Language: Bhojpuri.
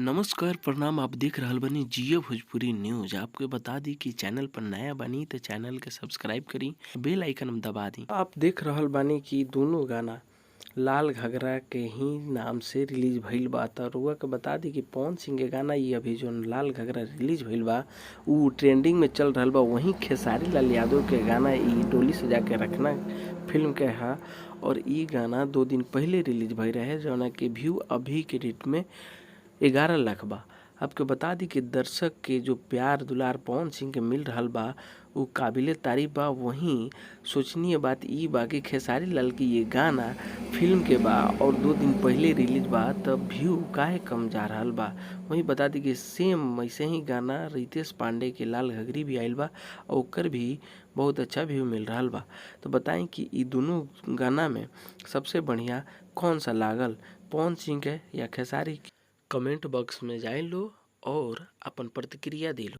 नमस्कार, प्रणाम। आप देख रहल बानी जियो भोजपुरी न्यूज़। आपके बता दी कि चैनल पर नया बानी त चैनल के सब्सक्राइब करी, बेल आइकन दबा दी। आप देख रहल बानी कि दोनों गाना लाल घघरा के ही नाम से रिलीज भइल बा। त रउआ के बता दी कि पवन सिंह के गाना इ अभी जोन लाल घघरा रिलीज भइल बा उ ट्रेंडिंग में चल रहल बा। वहीं खेसारी लाल यादव के गाना इ डोली सजा के रखना फिल्म के हा और इ गाना 2 दिन पहले रिलीज भइल रहे, जौना के व्यू अभी के डेट में 11 लाख बा। आपके बता दी कि दर्शक के जो प्यार दुलार पवन सिंह के मिल रहल बा उ काबिले तारीफ बा। वहीं सोचनीय बात इ बा कि खेसारी लाल की ये गाना फिल्म के बा और 2 दिन पहले रिलीज बा, तब व्यू काहे कम जा रहल बा। वहीं बता दी कि सेम वैसे ही गाना रितेश पांडे के लाल घघरी भी आइल बा और ओकर भी बहुत अच्छा व्यू मिल रहल बा। तो बताई कि इ दोनों गाना में सबसे बढ़िया कौन सा लागल, पवन सिंह के या खेसारी के? कमेंट बॉक्स में जाए लो और अपन प्रतिक्रिया दे लो।